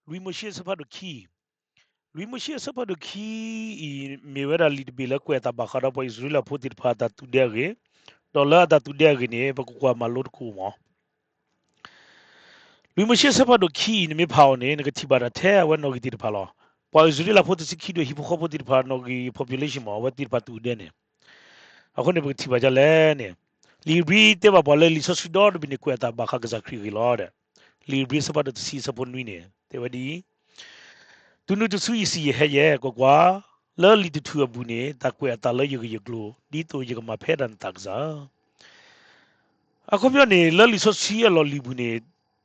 လွံၢ်မိၤၡ့အဆၢဖးဒိၣ်ခံ, လွံၢ်မိၤၡ့အဆၢဖးဒိၣ်ခံအံၤ မ့ၢ်ဝဲဒၣ်လံာ်တဘ့ၣ်လၢကွဲးအသးဘၣ်ဃးဒီးပှၤအံၣ်စရ့လးဖိသ့ၣ်တဖၣ်အတၢ်သူၣ်ဒဲအဂ့ၢ်, ဒီးလၢအတၢ်သူၣ်ဒဲအဂ့ၢ်န့ၣ် ပကကွၢ်မၤလိတကိးမး. လွံၢ်မိၤၡ့အဆၢဖးဒိၣ်ခံအံၤ နမ့ၢ်ဖးအီၤန့ၣ် နကထံၣ်ဘၣ်ဒၣ်ထဲအဝဲနီၣ်ဂံၢ်သ့ၣ်တဖၣ်လီၤ. ပှၤအံၣ်စရ့လးဖိတဆံခံဒူၣ်ဟံၣ်ဖိဃီဖိသ့ၣ်တဖၣ်နီၣ်ဂံၢ် population မး အဝဲသ့ၣ်တဖၣ်သူၣ်ဒဲန့ၣ် အဃိန့ၣ် ပကထံၣ်ဘၣ်ဒ်လဲၣ်န့ၣ်, လံာ်ဧ့ၤဘြံၤတဲဘၣ်ပှၤလၢလံာ်စီဆှံဒီတဘ့ၣ်န့ၣ် ကွဲးအသးဘၣ်ဃးကစၢ်ခရံာ်အဂ့ၢ်လီၤဒီး, လံာ်ဧ့ၤဘြံၤအဆၢဖးဒိၣ်တဆံအဆၢဖိနွံန့ၣ် တဲဝဲဒ်အံၤ, တုၤနုၤတစုယစံၣ်ယဟဲယဲ, ကွၢ်ကွၢ်, လၢလံာ်တထူၣ်အပူၤန့ၣ် တၢ်ကွဲးအသးလၢယဂ့ၢ်ယကျိၤ ဒ်သိးယကမၤဖဲဒၣ်နသးကစၢ်. အခီပညီန့ၣ် လၢလံာ်စီဆှံအလီၢ်လံၤပူၤန့ၣ်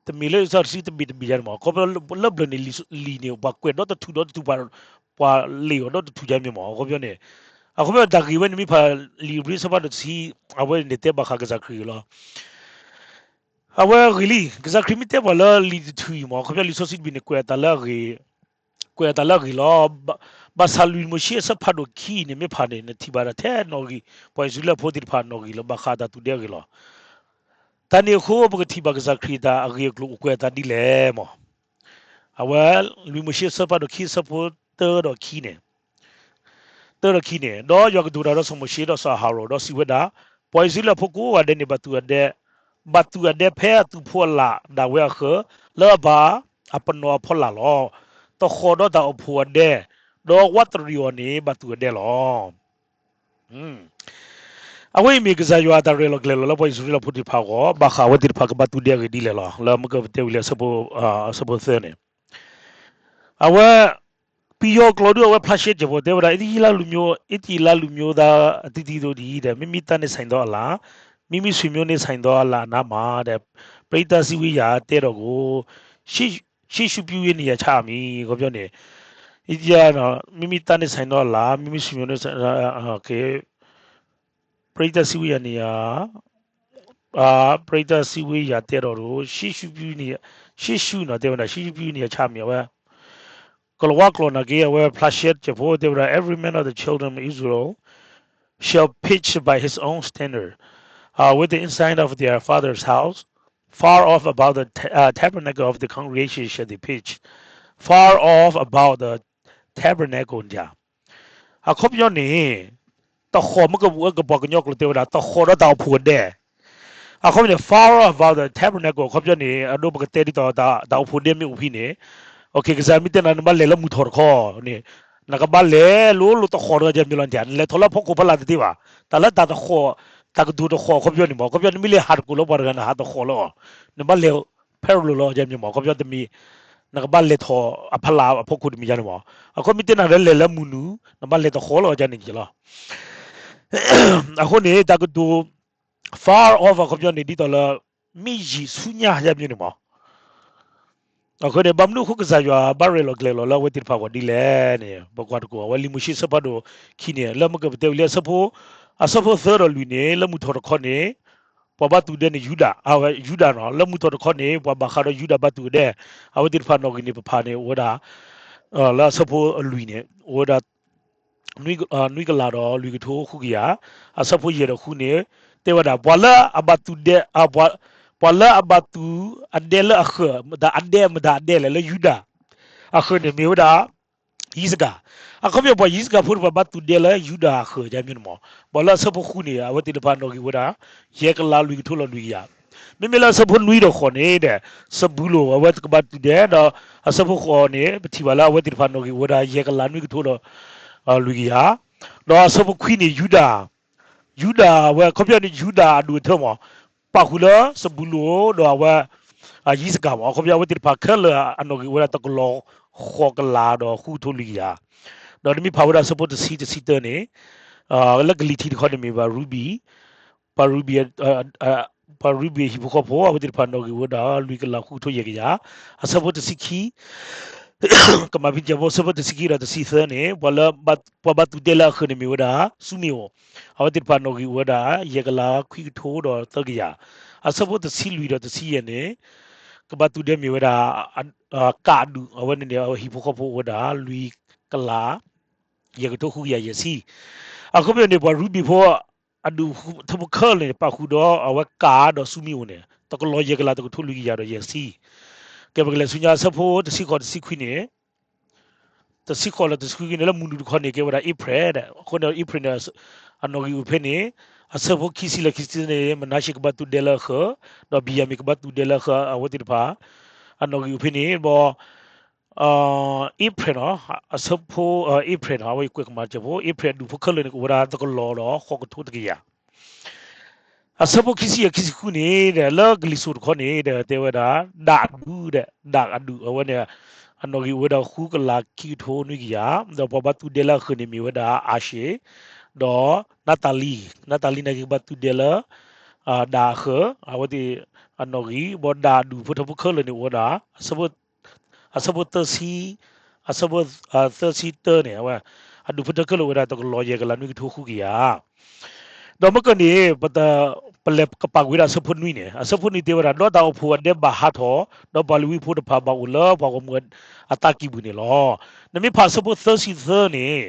တမ့ၢ်လၢလံာ်စီဆှံတဘ့ၣ်တဘ့ၣ်ယါန့ၣ်မး, အခီပညီလၢဘျၢၣ်န့ၣ် လံာ်န့ၣ် ပှၤကွဲးဒီတထူၣ်ဒီတထူၣ် ပှၤလံာ်အီၤဒီတထူၣ်ယါမ့ၢ်မး, အခီပညီန့ၣ်, အခီပညီတၢ်ဂ့ၢ်ဝဲန့ၣ်မ့ၢ်ဖးလံာ်ဧ့ၤဘြံၤအဆၢဖးဒိၣ်တဆံ, အဝဲန့ၣ်တဲဘၣ်ဃးကစၢ်ခရံာ်အဂ့ၢ်လီၤ. အဝဲအဂ့ၢ်လံ, ကစၢ်ခရံာ်မ့ၢ်တဲပှၤလၢလံာ်တထူၣ်အံၤမး, အခီပညီလံာ်စီဆှံတဘ့ၣ်န့ၣ် ကွဲးအသးလၢအဂ့ၢ်, ကွဲးအသးလၢအဂ့ၢ်လီၤ. ဘၣ်ဆၣ်လွံၢ်မိၤၡ့အဆၢဖးဒိၣ်ခံအံၤန့ၣ် မ့ၢ်ဖးန့ၣ် နထံၣ်ဘၣ်ဒၣ်ထဲနီၣ်ဂံၢ် ပှၤအံၣ်စရ့လးဖိသ့ၣ်တဖၣ်နီၣ်ဂံၢ်လၢဘၣ်ဃးတၢ်သူၣ်ဒဲအဂ့ၢ်လီၤ. တၢ်န့ၣ်အဃိ ပကထံၣ်ဘၣ်ကစၢ်ခရံာ်တၢ်အဂ့ၢ်အကျိၤအိၣ်ကွဲးအသးဒ်လဲၣ်မး. အဝဲလွံၢ်မိၤၡ့အဆၢဖးဒိၣ်ခံအဆၢဖိတၢဒီးခံန့ၣ်, တၢဒီးခံန့ၣ်, ဒီးယွၤကတိၤတၢ်ဒီးစီၤမိၤၡ့ဒီးစီၤအၤဟရိၣ် ဒီးစံးဝဲဒၣ်, ပှၤအံၣ်စရ့လးဖိကိးဂၤဒဲးန့ၣ် ဘၣ်သူၣ်အဒဲ, ဘၣ်သူၣ်အဒဲဖဲအသူၣ်ဖှီၣ်အလၣ်ဒၣ်ဝဲအဃၢၤ, လၢအဘၣ်အပနီၣ်အဖီလာ်လီၤ. တဃီၣ်ဒီးတၢ်အိၣ်ဖှိၣ်အဒဲ, ဒီးဝးတရံးအီၤန့ၣ် ဘၣ်သူၣ်အဒဲလီၤ. အဝဲအံၤမ့ၢ်ကစၢ်ယွၤအတၢ်ရဲၣ်လီၤကျဲၤလီၤလၢပှၤအံၣ်စရ့လးဖိသ့ၣ်တဖၣ်အဂီၢ် ဘၣ်ဃးအဝဲသ့ၣ်တဖၣ်ကဘၣ်သူၣ်ဒဲအဂ့ၢ်ဒ်လဲၣ်လီၤ. လၢမ့ၢ်ကပတဲဝံၤလၢအဆၢဖိသၢန့ၣ်, အဝဲ ပယီၤကျိာ်ဒုးအဝဲဖျါရှဲကဲးဖိတဲဝဲဒၣ် အ့တယံလါလူမျိုး, အ့တယံလါလူမျိုးသား အသီးသီးဒီး မ့မ့ၢ်တၢ်န့ၣ်ဆိုင်သောအလါ, မ့မ့ၢ်ဆွေမျိုးန့ၣ်ဆိုင်သောအလါအနါမး, ပရိသတ်စည်းဝေးရာတဲတော့ကို ရှေ့ရှုပြုရေးနေရာချမည်, အခီပညီန့ၣ်, မ့မ့ၢ်တၢ်န့ၣ်ဆိုင်သောအလါ, မ့မ့ၢ်ဆွေမျိုးန့ၣ် ပရိသတ်စည်းဝေးရာနေရာ, ပရိသတ်စည်းဝေးရာတဲတော့ကို ရှေ့ရှုပြုရေးနေရာ, ရှေ့ရှုနီၤ တဲဝဲဒၣ် ရှေ့ရှုပြုရေးနေရာချမည် အဝဲ ကလၤဝါကျိာ်နာ်က့ အဝဲဖျါရှဲကဲးဖိတဲဝဲဒၣ် every man of the children of Israel shall pitch by his own standard, uh, with the ensign of their father's house, far off about the ta-, uh, tabernacle of the congregation shall they pitch. Far off about the tabernacle န့ၣ် အခီပညီန့ၣ်, တဃီၣ်မ့ၢ်ကပှၤကညီကျိာ်တဲဝဲဒၣ် တဃီၣ်ဒီးတၢ်အိၣ်ဖှိၣ်အဒဲ, အခီပညီန့ၣ် far off about the tabernacle အခီပညီန့ၣ် အဒိပကတဲဒ်သိးတၢ်အိၣ်ဖှိၣ်ဒဲမ့ၢ်အိၣ်ဖဲန့ၣ်, ကစၢ်မ့ၢ်တဲနၤ နဘၣ်လဲၤလၢမုၢ်ထီၣ်တခီန့ၣ်, နကဘၣ်လဲၤလိၤလိၤတဃီၣ်ဒီးယမ့ၢ်လီၤန့ၣ် နလဲၤထီၣ်လၢအဖီခိၣ်ဖီလာ်တသ့ဘၣ်, တၢ်လၢတၢ်တဃီၣ်, တၢ်ကတိၤတဃီၣ်အခီပညီန့ၣ်မး, အခီပညီနမ့ၢ်လဲၤဟးသကိးလၢပှၤတဂၤန့ၣ် ဟးတဃီၣ်လၢအီၤ, နဘၣ်လဲၤ parallel လီၤ ယမ့ၢ်မး, အခီပညီတမ့ၢ် နကဘၣ်လဲၤထီၣ်အဖီလာ်အဖီခိၣ်တမ့ၢ်ယါန့ၣ်မး, အခီပညီမ့ၢ်တဲနၤလၢလဲၤလၢမုၢ်နုာ် နဘၣ်လဲၤတဃီၣ်လီၤယါန့ၣ်က့လီၤ. အဃိန့ၣ် တၢ်ကတိၤ far off အခီပညီန့ၣ် ဒ်သိးလၢ မ့ၢ်ယံာ်ဆူညါယါမ့ၢ်န့ၣ်မး, အဃိန့ၣ် ဘၣ်မနုၤအဃိကစၢ်ယွၤဘၣ်ရဲၣ်လီၤကျဲၤလီၤလၢအဝဲသ့ၣ်တဖၣ်အဂီၢ်ဒ်လဲၣ်န့ၣ် ပကွၢ်သကိး အဝဲလံာ်မိၤၡ့အဆၢဖးဒိၣ်ခံန့ၣ် လၢမ့ၢ်ကပတဲဝံၤလံအဆၢဖိ, အဆၢဖိသၢဒီးလွံၢ်န့ၣ် လၢမုၢ်ထီၣ်တခီန့ၣ် ပှၤဘၣ်သူၣ်ဒဲန့ၣ် ယူဒၤ, အဝဲယူဒၤနီၤ, လၢမုၢ်ထီၣ်တခီန့ၣ် ပှၤဘၣ်ဃးဒီးယူဒၤဘၣ်သူၣ်အဒဲ, အဝဲသ့ၣ်တဖၣ်နီၣ်ဂံၢ်န့ၣ်ပဖးန့ၣ် အိၣ်ဝဲဒၣ် လၢအဆၢဖိလွံၢ်န့ၣ် အိၣ်ဝဲဒၣ် နွံကလးဒီးလွံၢ်ကထိဃုကယၤ, အဆၢဖိယဲၢ်ဒီးဃုန့ၣ် တဲဝဲဒၣ် ပှၤလၢအဘၣ်သူၣ်ဒဲ, ပှၤလၢအဘၣ်သူၣ်အဒဲလၢအဃၢၤ, မတၤအဒဲမတၤအဒဲလဲၣ် လၢယူဒၤအဃၢၤန့ၣ်မ့ၢ်ဝဲဒၣ် ယံးစကၤ, အခီပညီပှၤယံးစကၤဖိတဖၣ်ဘၣ်သူၣ်ဒဲလၢယူဒၤအဃၢၤယါမ့ၢ်န့ၣ်မး, ပှၤလၢအဆၢဖိဃုန့ၣ် အဝဲသ့ၣ်တဖၣ်နီၣ်ဂံၢ်ဝဲဒၣ် ယဲၢ်ကလးလွံၢ်ကထိလီၤလွံၢ်ကယၤ, မ့မ့ၢ်လၢအဆၢဖိနွံဒီးဃိးန့ၣ်ဒီး စဘူလိၣ် အဝဲကဘၣ်သူၣ်ဒဲဒီး အဆၢဖိဃိးန့ၣ် ပထံၣ်ဘၣ်လၢအဝဲသ့ၣ်တဖၣ်နီၣ်ဂံၢ်ဝဲဒၣ် ယဲၢ်ကလးနွံကထိလီၤ လွံၢ်ကယၤ, ဒီးအဆၢဖိခွံန့ၣ် ယူဒၤ, ယူဒၤအဝဲ အခီပညီန့ၣ် ယူဒၤအဒူၣ်အထၢမး ပာ်ဃုာ်လၢစဘူလိၣ်ဒီးအဝဲ ယံးစကၤမး အခီပညီအဝဲသ့ၣ်တဖၣ်ခဲလၢာ်အနီၣ်ဂံၢ်ဝဲဒၣ်တကလီၤဃိးကလးဒီးဃုကထိလွံၢ်ကယၤ, ဒီးနမ့ၢ်ဖးဝဲဒၣ်အဆၢဖိတဆံတဆံတၢန့ၣ် လၢကလံၤထံးတခီန့ၣ်မ့ၢ်ဘၣ်ရူဘံၣ်, ပှၤရူဘံၣ်, ပှၤရူဘံၣ်ဟံၣ်ဖိဃီဖိ အဝဲသ့ၣ်တဖၣ်နီၣ်ဂံၢ်ဝဲဒၣ်လွံၢ်ကလးဃုကထိယဲၢ်ကယၤ, အဆၢဖိတဆံခံ ကမၤဖံးစၢၤဖိ အဆၢဖိတဆံခံဒီးတဆံသၢန့ၣ် ပှၤဘၣ်သူၣ်ဒဲလၢအဃၢၤန့ၣ်မ့ၢ်ဝဲဒၣ် စူမ့ၣ်အိၣ်, အဝဲသ့ၣ်တဖၣ်နီၣ်ဂံၢ်ဝဲဒၣ် ယဲၢ်ကလးခွံကထိဒီးသၢကယၤ, အဆၢဖိတဆံလွံၢ်ဒီးတဆံယဲၢ်န့ၣ် ကဘၣ်သူၣ်ဒဲမ့ၢ်ဝဲဒၣ် ကအဒူၣ် အဝဲန့ၣ်န့ၣ် အဟံၣ်ဖိဃီဖိအိၣ်ဝဲဒၣ် လွံၢ်ကလး ယဲၢ်ကထိဃုကယၤယဲၢ်ဆံ, အခီပညီန့ၣ် ပှၤရူဘံၣ်ဖိ အဒူၣ်ထၢဖိခဲလၢာ်န့ၣ် ပာ်ဃုာ်ဒီးအဝဲကးဒီးစူမ့ၣ်အိၣ်န့ၣ် တကလီၤယဲၢ်ကလးတကထိလွံၢ်ကယၤဒီးယဲၢ်ဆံ, ကဲ ပကလဲၤဆူညါအဆၢဖိတဆံဃိးတဆံခွံန့ၣ်, တဆံဃိးလၢတဆံခွံန့ၣ် လၢမုၢ်နုာ်တခီန့ၣ် ကဲဝဲဒၣ်အ့ဖြဲၣ်ဒီး အဃိန့ၣ် အ့ဖြဲၣ်န့ၣ် အနီၣ်ဂံၢ်အိၣ်ဖဲန့ၣ် အဆၢဖိခံဆံလၢခံဆံန့ၣ် မနၤၡ့ကဘၣ်သူၣ်ဒဲလၢအဃၢၤ, ဒီးဘံၣ်ယၤမံၣ်ကဘၣ်သူၣ်ဒဲလၢအဃၢၤ အဝဲသ့ၣ်တဖၣ် အနီၣ်ဂံၢ်အိၣ်ဖဲန့ၣ် ဘီ အ့ဖြဲၣ်နီၤ, အဆၢဖိ အ့ဖြဲၣ်နီၤ, အဝဲကွဲးကမၤစၢၤဖိ အ့ဖြဲၣ်အဒူၣ်ဖိခဲလၢာ်န့ၣ် ကအိၣ်ဝဲဒၣ်တကလီၤဒီးဃိးကထိတကယၤ အဆၢဖိခံဆံယဲၢ်ခံဆံဃုန့ၣ်ဒီး လၢကလံၤစိးတခီန့ၣ်ဒီး တဲဝဲဒၣ် ဒၣ်အဒူၣ်ဒီး ဒၣ်အဒူၣ်အဝဲန့ၣ် အနီၣ်ဂံၢ်အိၣ်ဝဲဒၣ်ဃုကလးခံကထိနွံကယၤ, ဒီးပှၤဘၣ်သူၣ်ဒဲလၢအဃၢၤန့ၣ်မ့ၢ်ဝဲဒၣ်အၤၡ့ၣ်, ဒီးနးတၤလံ, နးတၤလံန့ၣ်ကဘၣ်သူၣ်ဒဲလၢ ဒၣ်အဃၢၤ အဝဲသ့ၣ်အနီၣ်ဂံၢ်, ဘီဒၣ်အဒူၣ်ဖိထၢဖိခဲလၢာ်န့ၣ်အိၣ်ဝဲဒၣ် အဆၢဖိသၢဆံ, အဆၢဖိသၢဆံတၢန့ၣ် အဝဲ အဒူၣ်ဖိထၢခဲလၢာ်အိၣ်ဝဲဒၣ်တကလီၤယဲၢ်ကလးနွံကထိဃုကယၤ ဒီးမ့ၢ်ကန့ၣ် ပတ ပလဲၤကပာ်ကွံာ်ဝဲဒၣ်အဆၢဖိနွံန့ၣ်, အဆၢဖိနွံတဲဝဲဒၣ် ဒီးတၢ်အိၣ်ဖှိၣ်အဒဲဘၣ်ဟးထီၣ်, ဒီးပှၤလ့ၤဝံဖိတဖၣ်ဘၣ်အိၣ်လၢပှၤဂီၢ်မုၢ်အတၢ်ကံၢ်ပူၤန့ၣ်လီၤ. နမ့ၢ်ဖးအဆၢဖိသၢဆံသၢန့ၣ်,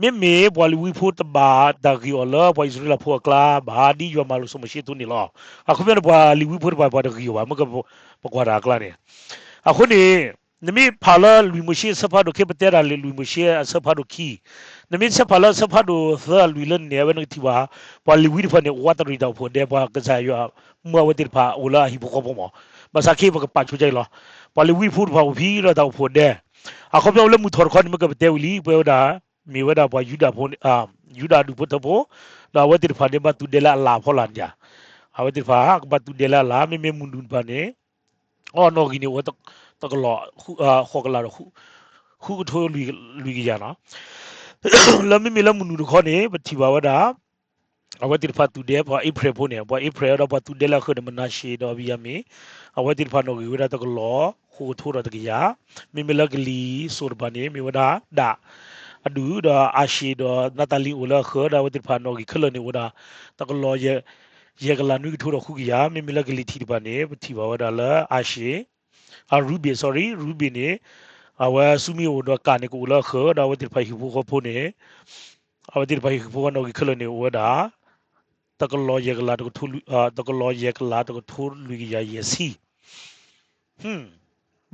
မ့မ့ၢ်ပှၤလ့ၤဝံဖိတဘၣ်တၢ်ဂ့ၢ်အီၤလၢပှၤအံၣ်စရ့လးဖိအကျါဘၣ်, ဒ်ယွၤမၤလိာ်စီၤမိၤၡ့အသိးန့ၣ်လီၤ. အခီပညီန့ၣ် ပှၤလ့ၤဝံဖိတဖၣ်ပှၤတဂ့ၢ်အီၤဘၣ်, မ့ၢ်ကပကွၢ်တၢ်အကျါန့ၣ်, အဃိန့ၣ် နမ့ၢ်ဖးလၢလွံၢ်မိၤၡ့အဆၢဖးဒိၣ်ခံ ပတဲဒၣ်လၢလွံၢ်မိၤၡ့အဆၢဖးဒိၣ်ခံ, နမ့ၢ်ဆၢဖးလၢအဆၢဖးဒိၣ်သၢအလွံၢ်လၢန့ၣ် အဝဲနကထံၣ်ဘၣ် ပှၤလ့ၤဝံတဖၣ်န့ၣ် အိၣ်ဝးတရံးတၢ်အိၣ်ဖှိၣ်ဒဲ ပှၤကစၢ်ယွၤမၢအဝဲသ့ၣ်တဖၣ်အိၣ်လၢအဟံၣ်ဖိဃီဖိမး, ဘၣ်ဆၣ်ခဲအံၤပကပာ်ဆိကဲအံၤလီၤ. ပှၤလ့ၤဝံဖိတဖၣ်အိၣ်ဖဲဒီးတၢ်အိၣ်ဖှိၣ်ဒဲ, အခီပညီလၢမုၢ်ထီၣ်တခီန့ၣ် မ့ၢ်ကပတဲဝံၤလံ ပဝဲဒၣ် မ့ၢ်ဝဲဒၣ်ပှၤယူဒၤဖိ, ယူဒၤအဒူၣ်ဖိထၢဖိ, ဒီးအဝဲသ့ၣ်တဖၣ်န့ၣ်ဘၣ်သူၣ်ဒဲလၢအလၤအဖီလာ်န့ၣ်ဧါ, အဝဲသ့ၣ်တဖၣ်ကဘၣ်သူၣ်ဒဲလၢအလၤ, မ့မ့ၢ်မုၢ်နုာ်တဖၣ်န့ၣ် အနီၣ်ဂံၢ်န့ၣ် အိၣ်ဝဲတကလီၤ, ဃိးကလးဒီး ဃုကထိလွံၢ်ကယၤနီၤ, လၢမ့မ့ၢ်လၢမုၢ်နုာ်တခီန့ၣ် ပထံၣ်ဘၣ်ဝဲဒၣ် အဝဲသ့ၣ်တဖၣ်သူၣ်ဒဲ ပှၤအ့ဖြဲၣ်ဖိန့ၣ်, ပှၤအ့ဖြဲၣ်ဒီးပှၤသူၣ်ဒဲလၢအဃၢၤန့ၣ် မနၤၡ့ဒီးဘံၣ်ယၤမံၣ်, အဝဲသ့ၣ်တဖၣ်နီၣ်ဂံၢ်ဝဲဒၣ်တကလီၤ ဃိးကထိဒီးတကယၤ, မ့မ့ၢ်လၢကလံၤစိးတဖၣ်န့ၣ် မ့ၢ်ဝဲဒၣ် ဒၣ်အဒူၣ်ဒီးအၤၡ့ၣ်ဒီးနးတၤလံအိၣ်လၢအဃၢၤ ဒီးအဝဲသ့ၣ်တဖၣ်နီၣ်ဂံၢ်ခဲလၢာ်န့ၣ်အိၣ်ဝဲဒၣ် တကလီၤ ယဲၢ်ကလးနွံကထိဒီးဃုကယၤ, မ့မ့ၢ်လၢကလံၤထံးတဖၣ်န့ၣ် ပထံၣ်ဘၣ်ဝဲဒၣ်လၢအၤၡ့ၣ်, အရူဘ့ၣ် sorry ရူဘ့ၣ်န့ၣ် အဝဲၡူမ့ၣ်အိၣ်ဒီးကၣ်န့ၣ်ကအိၣ်လၢအဃၢၤ ဒီးအဝဲသ့ၣ်တဖၣ်ဟံၣ်ဖိဃီဖိန့ၣ်, အဝဲသ့ၣ်တဖၣ်ဟံၣ်ဖိဃီနီၣ်ဂံၢ်ခဲလၢာ်န့ၣ်အိၣ်ဝဲဒၣ် တကလီၤယဲၢ်ကလးတကထိလွံၢ်, တကလီၤယဲၢ်ကလးတကထိလွံၢ်ကယၤယဲၢ်ဆံ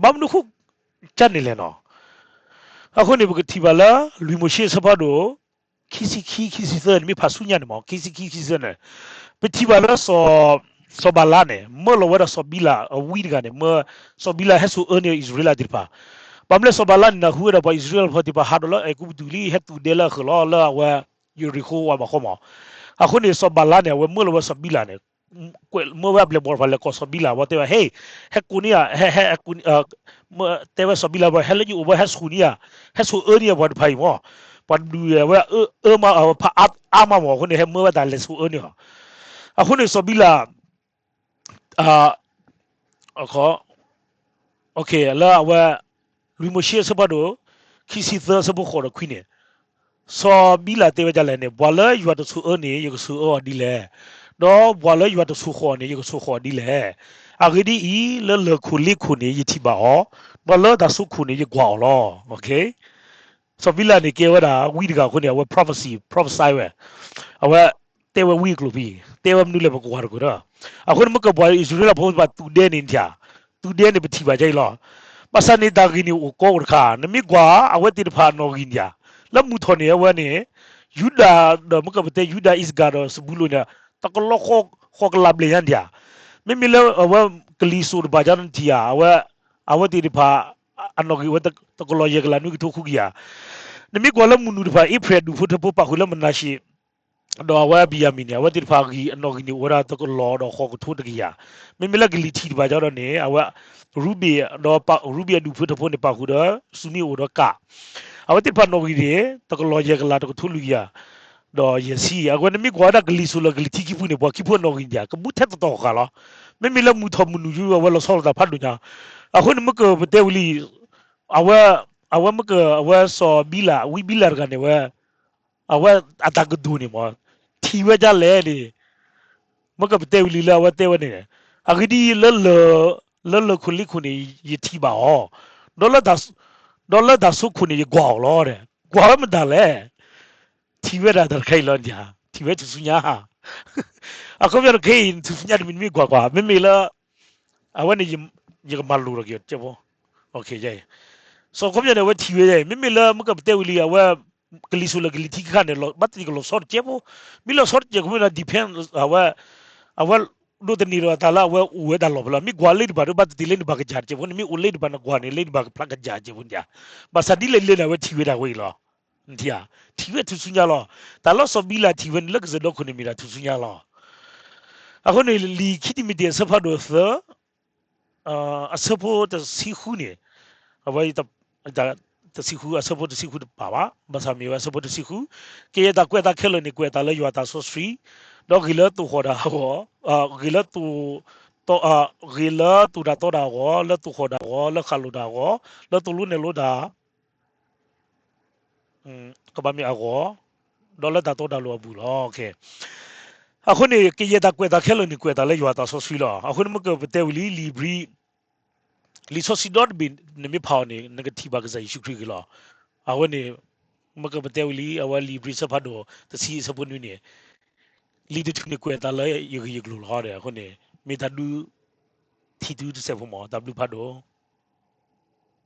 ဘၣ်မနုၤဃိ ကန့ၣ်လဲၣ်နီၤ. အဃိန့ၣ် ပကထံၣ်ဘၣ်လၢ လွံၢ်မိၤၡ့အဆၢဖးဒိၣ် ခံဆံခံ ခံဆံသၢန့ၣ် မ့ၢ်ဖးဆူညါန့ၣ်မး ခံဆံခံ ခံဆံသၢန့ၣ်, ပထံၣ်ဘၣ်လၢ စီၤဘၤလါန့ၣ် မၢလီၤဝဲဒၣ်စီၤဘံလးအဝံတဂၤန့ၣ် မၢ စီၤဘံလးဟဲစိာ်အၢန့ၢ်အံၣ်စရ့လးသ့ၣ်တဖၣ်, ဘၣ်မနုၤလဲၣ် စီၤဘၤလါန့ၣ် နၢ်ဟူဝဲဒၣ်ပှၤအံၣ်စရ့လးဖိသ့ၣ်တဖၣ် ဟးဒီးလၢအဲၤကူပတူၤလံ ဟဲသူၣ်ဒဲလၢအဃၢၤလီၤ လၢအဝဲ ယရံၣ်ဃိၤဝးဘၣ်ဃီမး, အဃိန့ၣ် စီၤဘၤလါန့ၣ် အဝဲမၢလီၤဝဲစီၤဘံလးန့ၣ် ကွဲးမၢဝဲအပျဲၢ်အဘီၣ်တဖၣ်လဲၤကိးစီၤဘံလး အဝဲတဲဝဲ ဟ့ ဟဲကိးန့ၢ်ယၤ, ဟဲ ဟဲ တဲဝဲစီၤဘံလး ဟဲလၢယအိၣ်ဝဲ ဟဲစိာ်န့ၢ်ယၤ, ဟဲစိာ်အၢန့ၢ်ယၤပှၤတဖၣ်အံၤမး, ပှၤတဒူၣ်ဝဲ အၢမး ဖးအါမးမး အဃိန့ၣ် ဟဲမၢဝဲတၢ်လဲၤစိာ်အၢန့ၢ်အီၤ, အဃိန့ၣ် စီၤဘံလး လၢအဝဲ လွံၢ်မိၤၡ့အဆၢဖးဒိၣ် ခံဆံသၢ အဆၢဖိဃိးဒီးခွံန့ၣ်, စီၤဘံလးတဲဝဲဒ်လဲၣ်န့ၣ် ပှၤလၢယွၤတစိာ်အၢန့ၣ် ယကစိာ်အၢအီၤဒ်လဲၣ်, ဒီးပှၤလၢယွၤတစိာ်ဃီၤန့ၣ် ယကစိာ်ဃီၤအီၤဒ်လဲၣ်. အဂ့ၢ်ဒ်အံၤ, လၢလၢၢ်ခိၣ်လ့ခိၣ်န့ၣ် ယထံၣ်ဘၣ်အီၤ, ဒီးလၢတၢ်စိခိၣ်န့ၣ် ယကွၢ်အီၤလီၤ. စီၤဘံလးန့ၣ်ကဲဝဲဒၣ်ဝံတဂၤအဃိန့ၣ် အဝဲ prophecy, prophesy ဝဲ, အဝဲတဲဝဲဝံအကျိာ်ဖဲအံၤ, တဲဝဲမနုၤလဲၣ် ပကကွၢ်တက့ၢ်ဒီး, အဃိန့ၣ် မ့ၢ်ကပှၤအံၣ်စရ့လးဖိဘၣ်သူၣ်ဒဲန့ၣ်ဧါ, သူၣ်ဒဲန့ၣ် ပထံၣ်ဘၣ်ဒ်အံၤလီၤ. ဘၣ်ဆၣ်န့ၣ် တၢ်ဂ့ၢ်န့ၣ်အိၣ်ကိးအိၣ်တခါ, နမ့ၢ်ကွၢ်အဝဲသ့ၣ်တဖၣ်အနီၣ်ဂံၢ်န့ၣ်ဧါ, လၢမုၢ်ထီၣ်န့ၣ် အဝဲန့ၣ် ယူဒၤဒီး မ့ၢ်ကပတဲ ယူဒၤ အံးစကၤဒီး စဘူလိၣ်န့ၣ် တကလီၤဃိးကလးဘျဲၣ်ညါန့ၣ်ဧါ, မ့မ့ၢ်လၢအဝဲကလံၤစိးတဖၣ်ကန့ၣ်ထံၣ်ဧါ, အဝဲ အဝဲသ့ၣ်တဖၣ် အနီၣ်ဂံၢ်ဝဲတကလီၤယဲၢ်ကလးနွံကထိဃုကယၤ, နမ့ၢ်ကွၢ်လၢမုၢ်နုာ်တဖၣ် အ့ဖြံၣ်အဒူၣ်ဖိထၢဖိပာ်ဃုာ်လၢမနၤၡ့ ဒီးအဝဲဘံၣ်ယၤမံၣ်န့ၣ် အဝဲသ့ၣ်တဖၣ်အဂံၢ်အနီၣ်ဂံၢ်န့ၣ် အိၣ်ဝဲဒၣ်တကလီၤဒီးဃိးကထိတကယၤ, မ့မ့ၢ်လၢကလံၤထံးတဖၣ်ကဒီးန့ၣ် အဝဲ ရူဘ့ၣ်ဒီး ရူဘ့ၣ်အဒူၣ်ဖိထၢဖိန့ၣ် ပာ်ဃုာ်ဒီး စူမ့ၣ်အိၣ်ဒီးကၣ်, အဝဲသ့ၣ်တဖၣ်နီၣ်ဂံၢ်န့ၣ် တကလီၤယဲၢ်ကလးတကထိလွံၢ်ကယၤ ဒီးယဲၢ်ဆံ, အဝဲနမ့ၢ်ကွၢ်ဝဲဒၣ်ကလံၤစိးလၢကလံၤထံးခံဖုန့ၣ် ပှၤခံဖုအနီၣ်ဂံၢ်န့ၣ် ကဘူးထဲတတီၤဃာ်လီၤ. မ့မ့ၢ်လၢမုၢ်ထီၣ်မုၢ်နုာ်ယိ အဝဲလီၤဆီလိာ်သးဖးဒိၣ်ညါ, အဃိန့ၣ် မ့ၢ်ကပတဲဝံၤလံ အဝဲ အဝဲမ့ၢ်က အဝဲစီၤဘံလး ဝံဘံလးတဂၤန့ၣ်ဝဲ အဝဲအတၢ်ကတိၤန့ၣ်မး ထံၣ်ဝဲဒ်လဲၣ်န့ၣ် မ့ၢ်ကပတဲဝံၤလံလၢအဝဲတဲဝဲန့ၣ်, အဂ့ၢ်ဒ်အံၤ လၢလၢၢ်ခိၣ်လ့ခိၣ်န့ၣ် ယထံၣ်ဘၣ်အီၤ, ဒီးလၢတၢ်စိခိၣ်န့ၣ် ယကွၢ်အီၤလီၤ. ကွၢ်ဝဲမတၤလဲၣ်, ထံၣ်ဝဲဒၣ်တၢ်တခါအံၤလီၤန့ၣ်, ထံၣ်ဝဲထူၣ်စုညါဧါ. အခီပညီတခါအံၤ ထူၣ်စုညါတမံၤမ့ၢ်ကွၢ်ကွၢ် မ့မ့ၢ်လၢ အဝဲန့ၣ် ယကမၤလိာ်ထီၣ်က့ၤအီၤတကဲဖိ, စီၤခီပညီန့ၣ် အဝဲထံၣ်ဝဲ, မ့မ့ၢ်လၢမ့ၢ်ကပတဲဝံၤလံ အဝဲ ကလံၤစိးလၢကလံၤထံးခါန့ၣ် ဘၣ်တ့ၢ်ကလီၤဆီတကဲဖိ, မ့ၢ်လီၤဆီတကဲဖိမ့ၢ်ဒီး depend အဝဲ အဝဲဒိးသန့ၤဒီးအသးလၢအဝဲအိၣ်ဝဲဒၣ်လီၢ်ဖဲလဲၣ်, မ့ၢ်ကွၢ်လၢတဘၣ်ဒီး ဘၣ်တ့ၢ်လၢနဘၣ်ကစၢ်တကဲဖိန့ၣ်, မ့ၢ်အိၣ်လၢတဘၣ်နကွၢ်န့ၣ် လၢတဘၣ်ကဖျါကစၢ်တကဲဖိန့ၣ်ဧါ, ဘၣ်ဆၣ်ဒ်လဲၣ်လဲၣ်န့ၣ် အဝဲထံၣ်ဝဲဒၣ်ဝဲအံၤလီၤ. ထံၣ်ဝဲထူၣ်စုညါလီၤ. တၢ်လၢစီၤဘံလးထံၣ်ဝဲန့ၣ် လၢကစၢၢ်ဒီခိၣ်န့ၣ်မ့ၢ်ဒၣ်ထူၣ်စုညါလီၤ. အဃိန့ၣ် လံာ်ခံတံၤမသ့းအဆၢဖးဒိၣ်သၢ အဆၢဖိတဆံဃုန့ၣ်, အဝဲ တဆံဃု အဆၢဖိတဆံဃုတပာ်ဘၣ်, ဘၣ်ဆၣ်မ့ၢ်ဝဲအဆၢဖိတဆံဃု, ကယဲၢ်တၢ်ကွဲးအသးခဲလၢာ်န့ၣ် ကွဲးအသးလၢယွၤအသးစီဆှံ, ဒီးဂ့ၤလၢသိၣ်ဃီၣ်ဒၣ်အဂီၢ်, ဂ့ၤလၢ ဂ့ၤလၢသိၣ်တၢ်သီဒၣ်အဂီၢ်, လၢသိၣ်ဃီၣ်ဒၣ်အဂီၢ်, လၢဃၣ်လိၣ်ဒၣ်အဂီၢ်, လၢသိၣ်လိနဲၣ်လိဒၣ် ကဘၣ်မ့ၢ်အဂီၢ်, ဒီးလၢတၢ်တီတၢ်လိၤအပူၤလီၤ. အဃိန့ၣ် ကယဲၢ်တၢ်ကွဲးအသးခဲလၢာ်န့ၣ် ကွဲးအသးလၢယွၤအသးစီဆှံလီၤ. အဃိန့ၣ် မ့ၢ်ကပတဲဝံၤလံ လံာ်ဘြံၤ လံာ်စီဆှံဒီတဘ့ၣ် နမ့ၢ်ဖးအီၤန့ၣ် နကထံၣ်ဘၣ်ကစၢ်ယ့ၣ်ၡူးခရံာ်ဂ့ၤလီၤ. အဝဲန့ၣ် မ့ၢ်ကပတဲဝံၤလံ အဝဲလံာ်ဘြံၤအဆၢဖးဒိၣ်တဆံအဆၢဖိနွံန့ၣ် လံာ်တထူၣ်န့ၣ်ကွဲးအသးလၢယဂ့ၢ်ယကျိၤလီၤဒီး အဃိန့ၣ် မ့ၢ်တၢ်ဒုးထံၣ်တုၤတစဲးဖိမး တၢ်ဘျုးဖးဒိၣ်